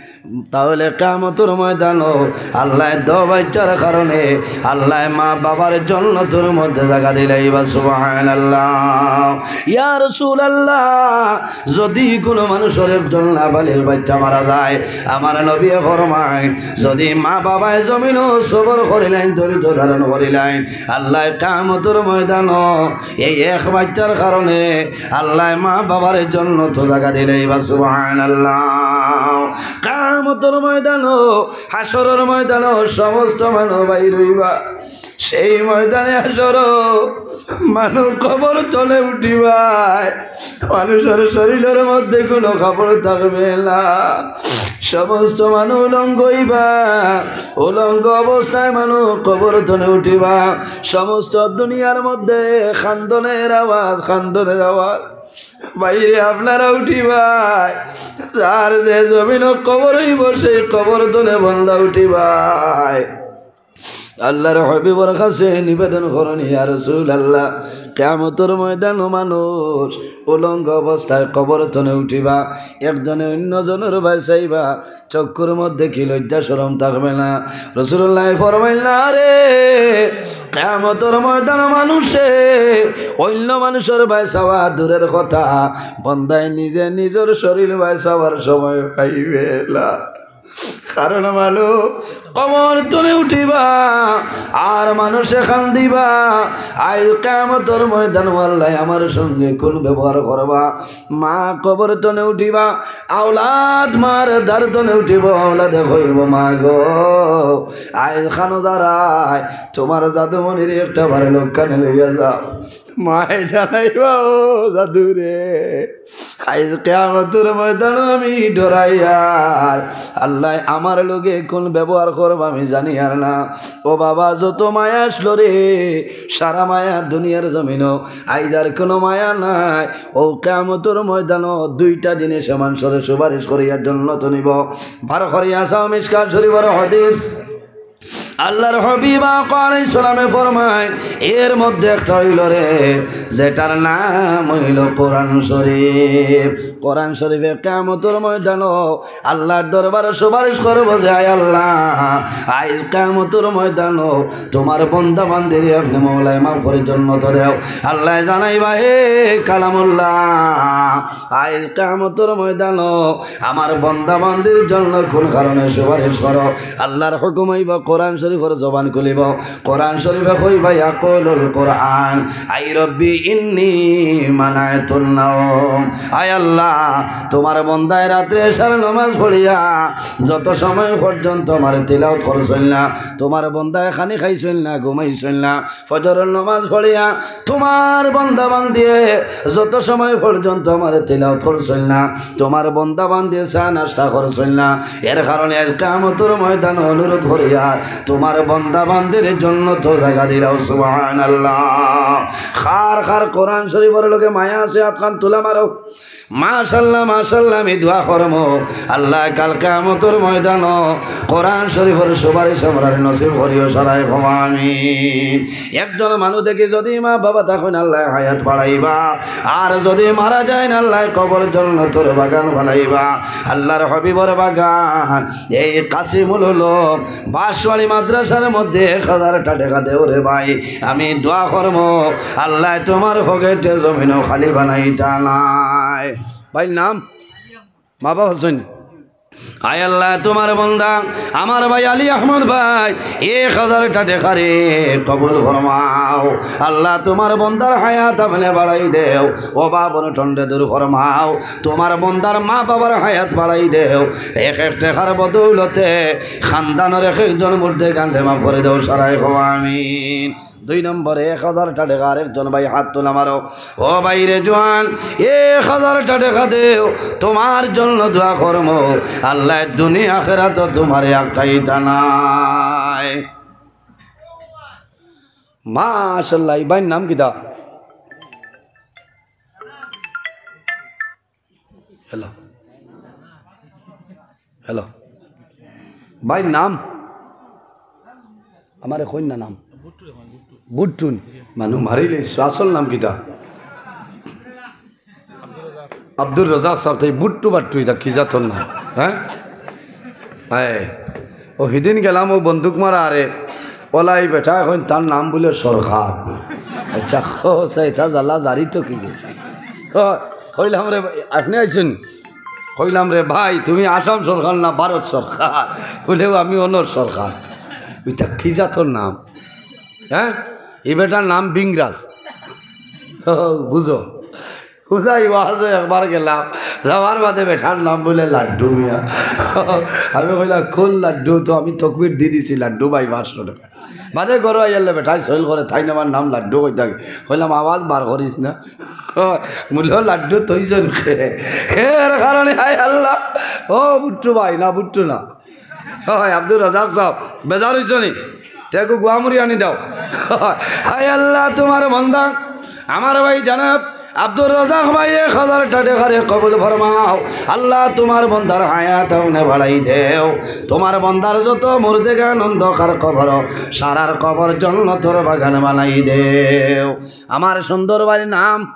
তাহলে কিয়ামতর ময়দানো আল্লায় দুই বাচ্চার কারণে আল্লায় মা বাবার জন্নতর মধ্যে জাগা দিলাইবা। সুবহানাল্লাহ। ইয়া রাসূলুল্লাহ, যদি কোনো মানুষর একজন নাবালিগ বাচ্চা মারা যায়, আমার নবীয়ে ফরমাইন, যদি মা বাবায় জমিনো সবর করিলাইন, ধৈর্য ধারণ করিলাইন, আল্লায় কিয়ামতর ময়দানো এই এক বাচ্চার কারণে আল্লায় মা বাবার জন্নতো জাগা দিলাইবা। সুবহানাল্লাহ। কিয়ামতর ময়দানো, হাশরর ময়দানো সমস্ত মানুষ বাইর অইবা। সেই ময়দানে হাশরো মানুষ কবর তনে উঠিবায়, মানুষর শরীলর মধ্যে কোনো কাপড় থাকবে না। সমস্ত মানুষ উলঙ্গ অইবা, উলঙ্গ অবস্থায় মানুষ কবর তনে উঠিবা। সমস্ত দুনিয়ার মধ্যে কান্দনের আওয়াজ, কান্দনের আওয়াজ। বাইরে আপনারা উঠিবায়, যার যে জমিনো কবর অইবো, সেই কবর তনে বন্দা উঠিবায়। আল্লার হাবিবর কাছে নিবেদন করইন, ইয়া রাসূলুল্লাহ, কিয়ামতর ময়দানো মানুষ উলঙ্গ অবস্থায় কবর তনে উঠিবা, একজনে অইন্যজনর বায় চাইবা, চক্ষুর মধ্যে কি লজ্জা শরম থাকবে না? রাসূলুল্লায় ফরমাইলা, আরে, কিয়ামতর ময়দানো মানুষে অইন্য মানুষর বায় চাওয়া দূরের কথা, বন্দায় নিজে নিজর শরীল বায় চাওয়ার সময় পাইবে না। কারণ মানুষ কবর তনে উঠিবা, আর মানুষে কান্দিবা, আইজ কিয়ামতর ময়দানো আল্লায় আমার সঙ্গে কুন ব্যবহার করবা। মা কবর তনে উঠিবা, আওলাদ মার দার তনে উঠিবো, আওলাদে কইবো, "মা গো, আইজ খানো যারায় তুমার জাদুমণিরে একটা বারে লগ কানে লইয়া যাও।" মায় জানাইবা, "ও জাদুরে, আইজ কিয়ামতর ময়দানো আমি ডরাইয়ার, আল্লায় আমার লগে কুন ব্যবহার করবা আমি জানিয়ার না।" ও বাবা, যত মায়া আছলো রে, সারা মায়া দুনিয়ার জমিনো, আইজ আর কুনু মায়া নাই। অউ কিয়ামতর ময়দানো দুইটা জিনিসে মানষরে সুপারিশ করিয়া জন্নতো নিবো। বার করিয়া চাও মিশকাত শরিফর হাদিস। আল্লার হাবিব আকা আলাইহিস সালামে ফরমাইন, এর মধ্যে একটা অইলো রে, যেটার নাম অইলো কোরআন শরিফ। কোরআন শরিফে কিয়ামতর ময়দানো আল্লার দরবারো সুপারিশ করবো যে, "আয় আল্লা, আইজ কিয়ামতর ময়দানো তুমার বন্দা বান্দিরে আপনে মওলায় মাফ করি জন্নতো দেও।" আল্লায় জানাইবা, "হে কালামুল্লাহ, আইজ কিয়ামতর ময়দানো আমার বন্দা বান্দির জন্য কুন কারণে সুপারিশ করো?" আল্লার হুকুম অইবো, কোরআন শরিফর জবান খুলিবো, কোরআন শরিফে কইবা, "ইয়াকুলুল কোরআন, আই রব্বি ইন্নি মানাতুন নাওম।" আয় আল্লা, তুমার বন্দায় রাত্রে এশার নমাজ পড়িয়া যত সময় পর্যন্ত আমারে তিলাওত করছইন না, তুমার বন্দায় খানি খাইছইন না, ঘুমাইছইন না, ফজরর নমাজ পড়িয়া তুমার বন্দা বান্দিয়ে যত সময় পর্যন্ত আমারে তিলাওত করছইন না, তুমার বন্দা বান্দিয়ে চা নাস্তা করছইন না, এর কারণে আইজ কিয়ামতর ময়দানো অনুরোধ করিয়ার তুমার বন্দা বান্দির জন্নতো জাগা দিলাও। সুবহানাল্লাহ। কার কার কোরআন শরিফর লগে মায়া আছে, আতখান তুলা মারো। মাশাআল্লাহ, মাশাআল্লাহ, আমি দোয়া করমু, আল্লায় কাল কিয়ামতর ময়দানো কোরআন শরিফর সুপারিশ আমরারে নসিব করিও, সারায় কও আমিন। একজন মানুষ দেখি যদি মা বাবা থাকইন, আল্লায় হায়াত বাড়াইবা, আর যদি মারা যাইন, আল্লায় কবর জন্নতর বাগান বানাইবা, আল্লার হাবিবর বাগান। এই কাসিমুল উলুম বাঁশবাড়ি মাদ্রাসার মধ্যে এক হাজারটা টেকা দেও রে ভাই, আমি দোয়া করমু, আল্লায় তুমার পকেটে জমিনও খালি বানাইতা নায়। ভাইর নাম? মা বাপ আছইন? আয় আল্লা, তুমার বন্দা আমার ভাই আলী আহমদ ভাই, এক হাজারটা টেকারে কবুল ফরমাও। আল্লা, তুমার বন্দার হায়াত আপনে বাড়াই দেও, অভাব অনটনরে দূর ফরমাও। তুমার বন্দার মা বাবার হায়াত বাড়াই দেও, এক এক টেকার বদৌলতে খানদানর এক একজন মুর্দেগানরে মাফ করি দেও, সারায় কও আমিন। দুই নম্বরে এক হাজারটা টেকা, আরেকজন ভাই হাত তুলা মারো। ও ভাইরে জোয়ান, এক হাজারটা টেকা দেও, তুমার জন্য দোয়া করমু, আল্লায় দুনিয়া আখেরাতো তুমারে আটকাইতা নায়। মাশাআল্লাহ, ই ভাইর নাম কিতা? হ্যালো, হ্যালো, ভাইর নাম? আমারে কইন না নাম। বুট্টুন। মানু মারিলে আসল নাম কিতা? আব্দুর রাজাক সাব। তাই বুট্টু বাট্টু, ইতা কি জাতর নাম? হ্যাঁ, হ্যাঁ। ও হিদিন গেলাম, ও বন্দুক মারা আরে, ওলাই বেটা এখন তার নাম বুলে সরকার। আচ্ছা, ও, সে ইতা জ্বালা জারি তো কি গেছে? ও, কইলাম রে, আপনে আইছইন? কইলাম, "রে ভাই, তুমি আসাম সরকার না ভারত সরকার?" বুলে, "ও আমি অনর সরকার।" ইতা কি জাতর নাম? হ্যাঁ, ই বেটার নাম বিংরাজ। ও, বুঝো, হুজাই ওয়াজো একবার গেলাম, যাওয়ার বাদে বেটার নাম বুলে লাড্ডু মিয়া। আমি কইলাম, "কোন লাড্ডু?" তো আমি তকবির দি দিছি, লাড্ডু ভাই পাঁচশো টেকা। বাদে ঘরো আইয়ারলে বেটায় সইল করে, "তাইন আমার নাম লাড্ডু কইতা।" কইলাম, "আওয়াজ বার করিস না।" মুলো লাড্ডু তইজন খে। এর কারণে, হায় আল্লাহ, ও বুট্টু ভাই, না বুট্টু না। হয় আব্দুর রাজাক সাব, বেজার অইছো নি? তে একটু গুয়ামুড়ি আনি দাও। হায় আল্লাহ, তুমার বন্দা, আমার ভাই জনাব আব্দুর রাজাক ভাই, এক হাজারটা টেকারে কবুল ফরমাও। আল্লাহ, তুমার বন্দার হায়াত আপনে বাড়াই দেও। তুমার বন্দার যত মুর্দেগান অন্ধকার কবর, সারার কবর জন্নতর বাগান বানাই দেও। আমার সুন্দর ভাইর নাম